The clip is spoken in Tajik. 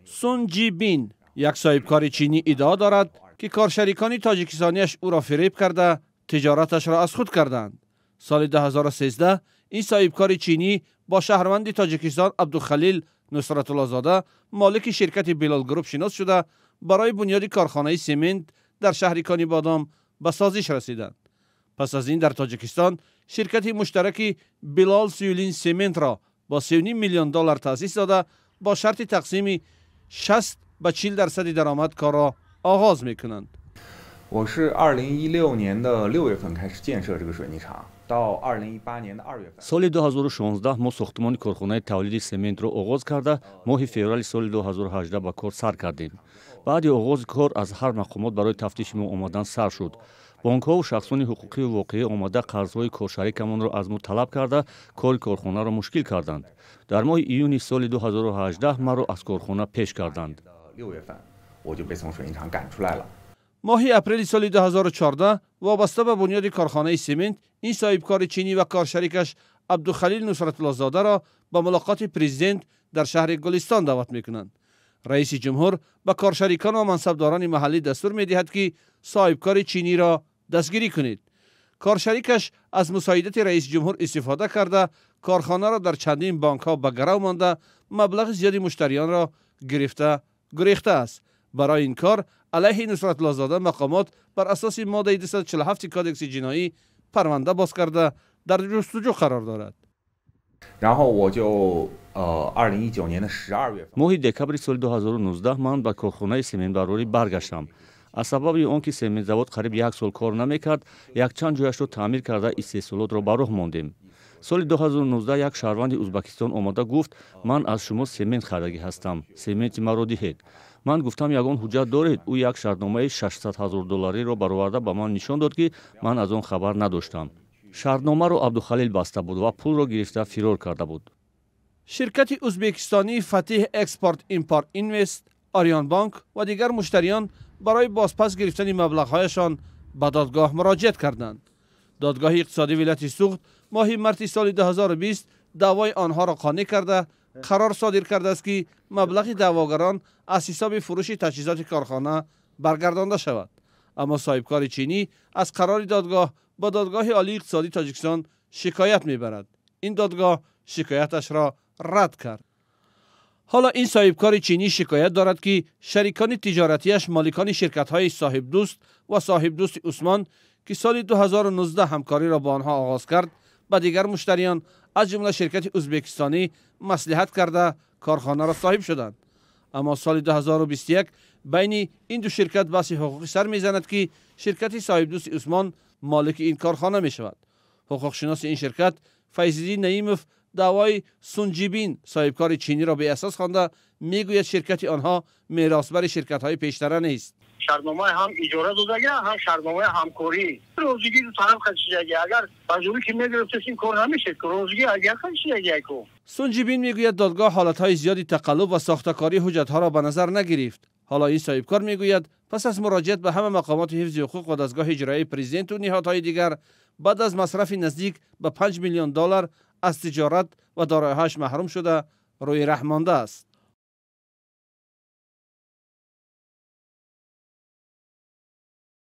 Сун Ҷибин, як соҳибкори чинӣ, иддао дорад, ки коршарикони тоҷикистониаш ӯро фиреб карда, тиҷораташро аз худ карданд. Соли 2013 ин соҳибкори чинӣ бо шаҳрванди Тоҷикистон Абдухалил Нусратуллозода, молики ширкати Билол Груп, шинос шуда, барои бунёди корхонаи семент дар шаҳри Конибодом ба созиш расиданд. Пас аз ин дар Тоҷикистон ширкати муштараки Билол Сюлин Сементро бо 3,5 миллион доллар таъсис дода, бо шарти тақсими 60 ба 40 дарсади даромад корро оғоз мекунанд. 我是2016年的6月份开始建设这个水泥厂，到2018年的2月份。 Соли 2016 мо сохтмони корхонаи тавлиди сементро оғоз карда, моҳи феврали соли 2018 ба кор сар кардем. Баъди оғози кор аз ҳар мақомот барои тафтиши мо омадан сар шуд. Бонкҳову шахсони ҳуқуқию воқеӣ омада, қарзҳои коршарикамонро аз мо талаб карда, кори корхонаро мушкил карданд. Дар моҳи июни соли 2018 маро аз корхона пеш карданд. 6月份我就被从水泥厂赶出来了。 Моҳи апрели соли 2014 вобаста ба бунёди корхонаи семент ин соҳибкори чинӣ ва коршарикаш Абдухалил Нусратуллозодаро ба мулоқоти президент дар шаҳри Гулистон даъват мекунанд. Раиси ҷумҳур ба коршарикон ва мансабдорони маҳаллӣ дастур медиҳад, ки соҳибкори чиниро дастгирӣ кунед. Коршарикаш аз мусоидати раиси ҷумҳур истифода карда, корхонаро дар чандин бонкҳо ба гарав монда, маблағи зиёди муштариёнро гирифта гурехтааст. Барои ин кор алайҳи Нусратуллозода мақомот бар асоси моддаи 247 Кодекси ҷиноӣ парванда боз карда, дар ҷустуҷӯ қарор дорад. 然后我就2019年的12月份。 Моҳи декабри соли 2019 ман ба корхонаи сементбарорӣ баргаштам. Аз сабаби он ки сементзавод қариб як сол кор намекард, якчанд ҷояшро таъмир карда, истеҳсолотро ба роҳ мондем. Соли 2019 як шаҳрванди Узбакистон омада гуфт: «Ман аз шумо семент хардагӣ ҳастам, сементи маро диҳед». Ман гуфтам: «Ягон ҳуҷҷат доред?» Ӯ як шартномаи 600 ҳазор доллариро бароварда ба ман нишон дод, ки ман аз он хабар надоштам. Шартномаро Абдухалил баста буд ва пулро гирифта фирор карда буд. Ширкати узбекистонии Фатиҳ Экспорт Импорт Инвест, Ориёнбонк ва дигар муштариён барои бозпас гирифтани маблағҳояшон ба додгоҳ муроҷиат карданд. Додгоҳи иқтисодии вилояти Суғд моҳи марти соли 2020 даъвои онҳоро қонеъ карда, қарор содир кардааст, ки маблағи даъвогарон аз ҳисоби фурӯши таҷҳизоти корхона баргардонда шавад. Аммо соҳибкори чинӣ аз қарори додгоҳ ба Додгоҳи Олии иқтисодии Тоҷикистон шикоят мебарад. Ин додгоҳ шикояташро рад кард. Ҳоло ин соҳибкори чинӣ шикоят дорад, ки шарикони тиҷоратиаш, моликони ширкатҳои Соҳибдӯст ва Соҳибдӯсти Усмон, ки соли 2019 ҳамкориро бо онҳо оғоз кард, ба дигар муштариён, аз ҷумла ширкати узбекистонӣ, маслиҳат карда, корхонаро соҳиб шуданд. Аммо соли 2021 байни ин ду ширкат баҳси ҳуқуқӣ сар мезанад, ки ширкати Соҳибдӯсти Усмон молики ин корхона мешавад. Ҳуқуқшиноси ин ширкат Файзиддин Наимов даъвои Сунҷибин, соҳибкори чиниро, беасос хонда, мегӯяд, ширкати онҳо меросбари ширкатҳои пештара нест. Шартномаи ҳам иҷора додага, ҳам шартномаи ҳамкорӣ, розигӣ ду тараф қадшидаги. Агар ба зӯрӣ ки мегирифтес, ин кор намешед. Розигӣ агар қадшидаги ку. Сунҷибин мегӯяд, додгоҳ ҳолатҳои зиёди тақаллуб ва сохтакории ҳуҷҷатҳоро ба назар нагирифт. Ҳоло ин соҳибкор мегӯяд, пас аз муроҷиат ба ҳама мақомоти ҳифзи ҳуқуқ ва дастгоҳи иҷроияи президенту ниҳодҳои дигар, баъд аз масрафи наздик ба 5 миллион доллар, аз тиҷорат ва дороиҳояш маҳрум шуда, рӯи раҳ мондааст.